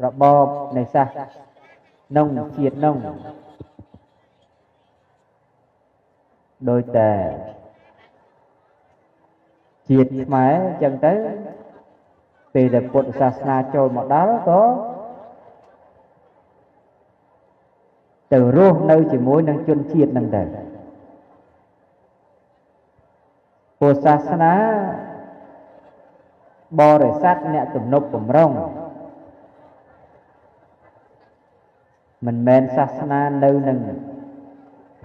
របបនៃសាសក្នុងជាតិនោះដោយតែជាតិខ្មែរអញ្ចឹងទៅពេលដែលពុទ្ធសាសនាចូលមកដល់ក៏ទៅរស់នៅជាមួយនឹងជនជាតិនឹងដែរពុទ្ធសាសនាបរិស័ទអ្នកទំនប់បំរុងមិនមែនសាសនានៅនឹង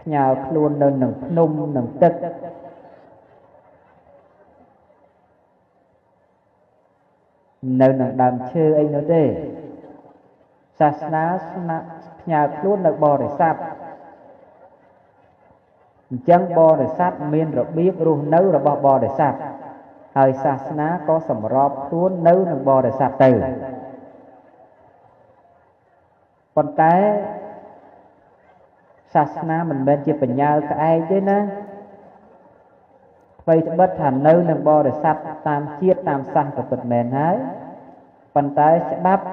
ផ្ញើខ្លួននៅនឹងភ្នំនឹងទឹកនៅនឹងដើមឈើអីនោះទេសាសនាផ្ញើខ្លួននៅបរិស័ទអញ្ចឹងបរិស័ទមានរបៀបរស់នៅរបស់បរិស័ទហើយសាសនាក៏សម្របខ្លួននៅនឹងបរិស័ទទៅប៉ុន្តែសាសនាមិនមែនជាបញ្ញាក្អែកទេណាអ្វីត្បិតថានៅនឹងបរិស័ទតាមជាតិតាមសាសក៏ពិតមែនហើយប៉ុន្តែច្បាប់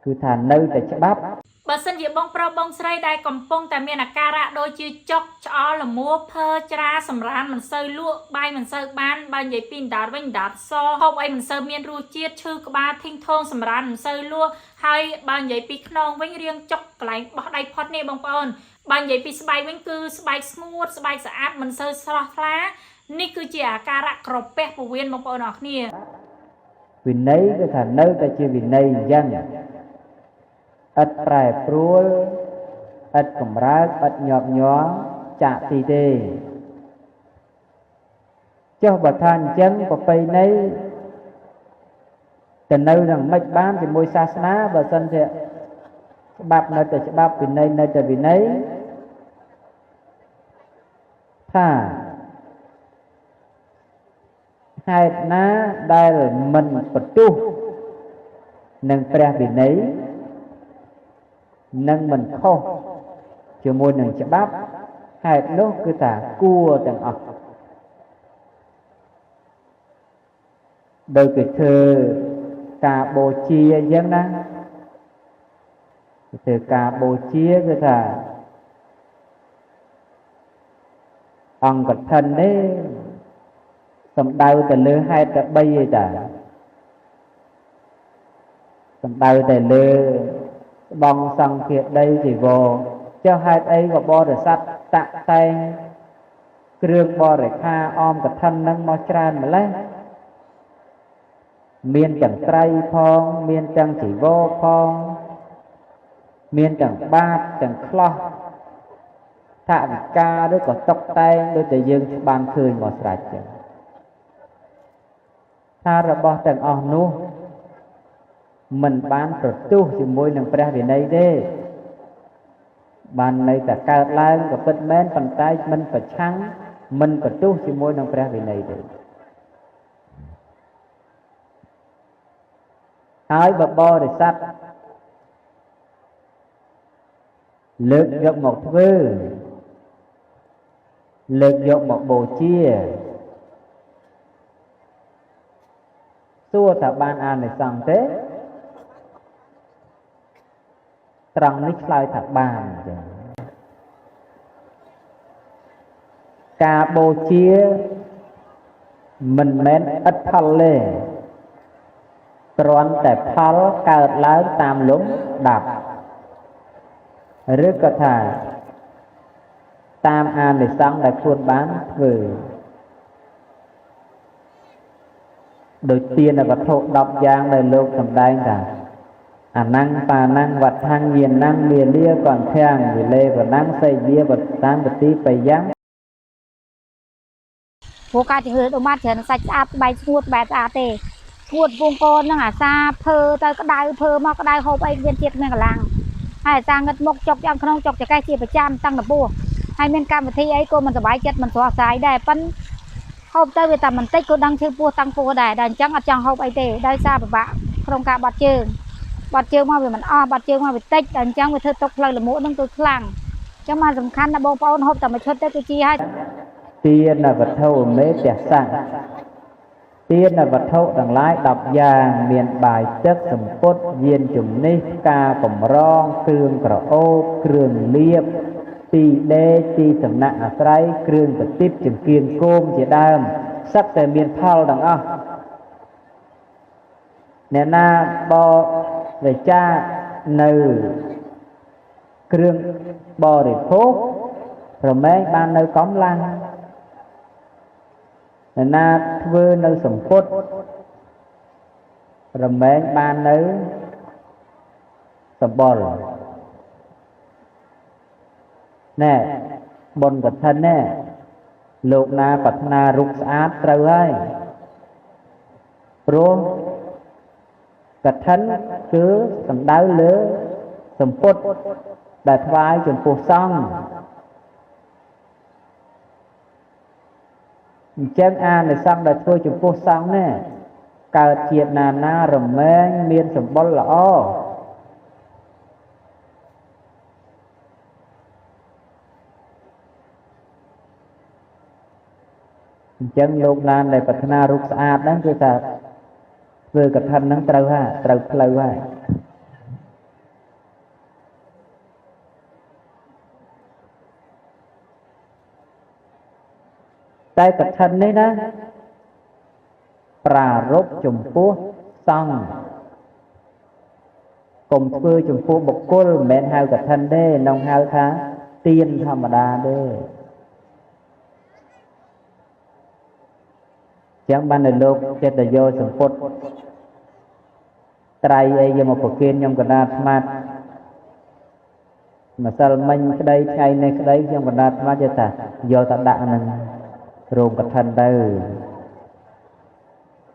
គឺថានៅតែច្បាប់ បើសិនជាបងប្រុសបងស្រីដែលកំពុងតែមានអាការៈដូចជាចុកឆ្អល់លមួភើច្រាសម្រានមិនសូវលក់បាយមិនសូវបានបើនិយាយពីអណ្ដាតវិញអណ្ដាតសហូបអីមិនសូវមានរសជាតិឈឺក្បាលធីងថងសម្រានមិនសូវលក់ហើយបើនិយាយពីខ្នងវិញរៀងចុកកន្លែងបោះដៃផុតនេះបងប្អូនបើនិយាយពីស្បែកវិញគឺស្បែកស្ងួតស្បែកស្អាតមិនសូវស្រស់ថ្លានេះគឺជាអាការៈក្រពះពោះវៀនបងប្អូនអរគ្នា វិន័យគឺថានៅតែជាវិន័យអញ្ចឹងឥតប្រែប្រួលឥតកម្រើកឥតញាប់ញ័រចាក់ទីទេចុះបើថាអញ្ចឹងប្រពៃណីទៅនៅនឹងមិនបានជាមួយសាសនាបើសិនជាច្បាប់នៅតែច្បាប់វិន័យនៅតែវិន័យថាហេតុណាដែលមិនបន្ទោសនឹងព្រះវិន័យនិងមិនខុសជាមួយនឹងច្បាប់ហេតុនោះគឺថាគួរទាំងអស់ដោយគេធ្វើការបូជាអញ្ចឹងណាគេធ្វើការបូជាគឺថាអង្គកឋិននេះសំដៅទៅលើហេតុតែ3ឯតាសំដៅទៅលើបងសង្ឃាដីជីវរចុះហេតុអីក៏បរិស័ទតាក់តែងគ្រឿងបរិខាអមកឋិននឹងមកច្រើនម្លេះមានទាំងត្រៃផងមានទាំងជីវរផងមានទាំងបាតទាំងខ្លោះថវិកាឬក៏តុកតែងដូចតែយើងបានឃើញមកស្រេចចឹងថារបស់ទាំងអស់នោះមិនបានប្រទុះជាមួយនឹងព្រះវិន័យទេបាននៅតែកើតឡើងក៏ពិតមែនប៉ុន្តែមិនប្រឆាំងមិនប្រទុះជាមួយនឹងព្រះវិន័យទេហើយបើបរិស័ទលើកយកមកធ្វើលើកយកមកបូជាសួរថាបានអានិសង្សទេត្រង់នេះឆ្លើយថាបានអញ្ចឹងការបូជាមិនមែនឥតផលទេគ្រាន់តែផលកើតឡើងតាមលំដាប់ឬក៏ថាតាមអានិសង្សដែលខ្លួនបានធ្វើដោយទានវត្ថុ10យ៉ាងដែលលោកសម្ដែងថាអនੰបាណੰវដ្ឋੰយានੰមាលាកន្ធំវិលេវណੰសីយាវតាំបតិបយ៉ាង ព្រោះការជំរឿដុំបាតច្រើនសាច់ស្អាតបែកស្ងួតបែកស្អាតទេស្ងួតពងកូនហ្នឹងអាសាភើទៅក្តៅភើមកក្តៅហូបអីមានជាតិមានកម្លាំងហើយអាសាងឹតមុខចុកយ៉ាងក្នុងចុកចកេះជាប្រចាំតាំងពីពោះហើយមានកម្មវិធីអីក៏មិនសប្បាយចិត្តមិនស្រស់ស្រាយដែរប៉ិនហូបទៅវាតែបន្តិចក៏ដឹងឈឺពោះតាំងពោះដែរដល់អញ្ចឹងអត់ចង់ហូបអីទេដោយសារពិបាកក្នុងការបត់ជើងបាត់ជើងមកវាមិនអស់បាត់ជើងមកវាតិចដល់អញ្ចឹងវាធ្វើទុកផ្លូវលមួកហ្នឹងគឺខ្លាំងអញ្ចឹងមកសំខាន់ណាបងប្អូនហូបតែមួយឈុតទៅគឺជាហើយ ទានវត្ថុមេទស្សៈ ទានវត្ថុទាំងឡាយ10យ៉ាងមានបាយទឹកសម្ពុតយានជំនិះផ្កាកម្រងគ្រឿងក្រអូបគ្រឿងលៀបទីដេកទីសំណាក់អាស្រ័យគ្រឿងប្រទីបចង្គៀងគោមជាដើមសឹកតែមានផលទាំងអស់អ្នកណាបរិច្ចាគនៅគ្រឿងបរិភោគរមែងបាននៅកម្លាំងអ្នកណាធ្វើនៅសម្ពុតរមែងបាននៅសម្បុរណែបុណ្យកឋិនណែលោកណាប្រាថ្នារូបស្អាតត្រូវហើយព្រោះកឋិនគឺសំដៅលើសម្ពុតដែលថ្វាយចំពោះសង្ឃអញ្ចឹងអានិសង្សដែលធ្វើចំពោះសង្ឃនេះកើតជាតិណាណារមែងមានសម្បុរល្អអញ្ចឹងលោកឡានដែលប្រាថ្នារូបស្អាតហ្នឹងគឺថាធ្វើកឋិនហ្នឹងត្រូវហើយត្រូវផ្លូវហើយតែកឋិននេះណាប្រារព្ធចំពោះសង្ឃកុំធ្វើចំពោះបុគ្គលមិនមែនហៅកឋិនទេនងហៅថាទានធម្មតាទេចឹងបាននៅលោកចិត្តយោសម្ពុតត្រៃអីយកមកប្រគេនខ្ញុំកណ្ដាលស្មាត់ម្សិលមិញក្តីថ្ងៃនេះក្តីខ្ញុំកណ្ដាលស្មាត់ចេះថាយកទៅដាក់នឹងរោងកឋិនទៅ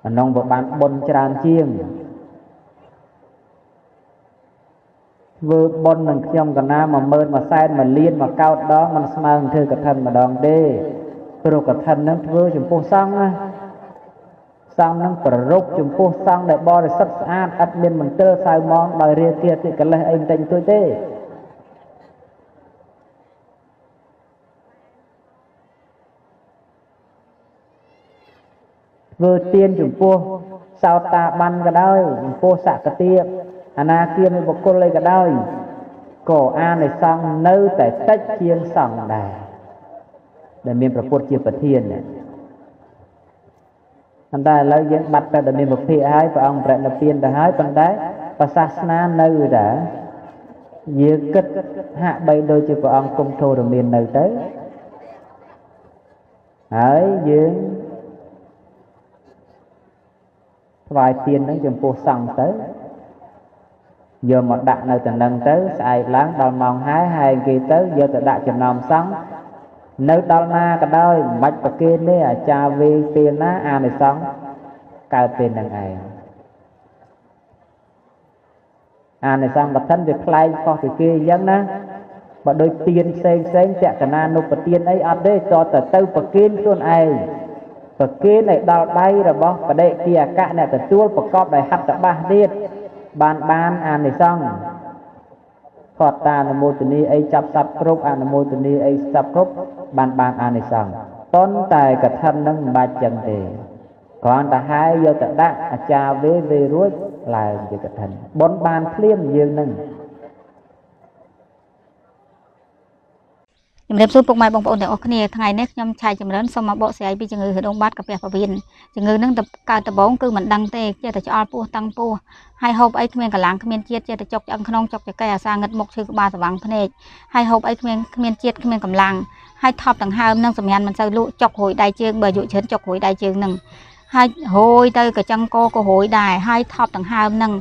អានងបើបានបុណ្យច្រើនជាងធ្វើបុណ្យនឹងខ្ញុំកណា10000 100,000 1លាន1កោតដងមិនស្មើនឹងធ្វើកឋិនម្ដងទេព្រោះកឋិននឹងធ្វើចំពោះសង្ឃណាសង្ឃនឹងប្ររពចំពោះសង្ឃដែលបរិសុទ្ធស្អាតឥតមានមន្ទិលសៅមងដោយរាគាតិកិលេសអីបន្តិចបន្តួចទេធ្វើទានចំពោះសោតាបានក៏ដោយចំពោះសកទាអនាគាមីបុគ្គលអីក៏ដោយក៏អានិសង្ឃនៅតែតិចជាងសង្ឃដែរដែលមានព្រះពុទ្ធជាប្រធានប៉ុន្តែឥឡូវយើងបាត់តែដែលមានវិភាគហើយព្រះអង្គប្រណិពានទៅហើយប៉ុន្តែប្រសាសនានៅដែរយើងគិតហាក់បីដូចជាព្រះអង្គគង់ធរមាននៅទៅហើយយើងថ្វាយទាននឹងចំពោះសង្ឃទៅយកមកដាក់នៅតំណឹងទៅស្អែកឡើងដល់ម៉ោងហើយហើយគេទៅយកទៅដាក់ចំណោមសង្ឃនៅដល់ណាក៏ដោយមិនបាច់ប្រគេនទេអាចារ្យវេពេលណាអានិសង្ឃកើតពេលហ្នឹងឯងអានិសង្ឃកឋិនវាប្លែកខុសពីគេអញ្ចឹងណាបើដូចទានផ្សេងផ្សេងតក្កណានុបទានអីអត់ទេតតែទៅប្រគេនខ្លួនឯងប្រគេនឲ្យដល់ដៃរបស់បដិគាអកៈអ្នកទទួលប្រកបដោយហត្ថបាសទៀតបានអានិសង្ឃខតតាអនុមោទនីអីចាប់សັບគ្រប់អនុមោទនីអីសັບគ្រប់បានអានិសង្ឃប៉ុន្តែកឋិននឹងមិនបាច់ចឹងទេគ្រាន់តែហើយយកទៅដាក់អាចារ្យវេរួចឡើងជាកឋិនបុណ្យបានភ្លាមយើងនឹង ជំរាបសួរពុកម៉ែបងប្អូនទាំងអស់គ្នាថ្ងៃនេះខ្ញុំឆៃចម្រើនសូមមកបកស្រាយពីជំងឺហឺដងបាតកាពះពោះវៀនជំងឺនឹងកើតដំបូងគឺមិនដឹងទេចេះតែឆ្អល់ពោះតឹងពោះហើយហូបអីគ្មានកម្លាំងគ្មានជាតិចេះតែចុកឆ្អឹងក្នុងចុកចង្កេះអាសាងឹតមុខឈឺក្បាលស្វាងភ្នែកហើយហូបអីគ្មានជាតិគ្មានកម្លាំងហើយថប់ដង្ហើមនឹងសម្រានមិនសូវលក់ចុករួយដៃជើងបើអាយុច្រើនចុករួយដៃជើងនឹងហើយរួយទៅក៏ចឹងកក៏រួយដែរហើយថប់ដង្ហើមនឹង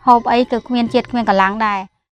ហូបអីគឺគ្មានជាតិគ្មានកម្លាំងដែរ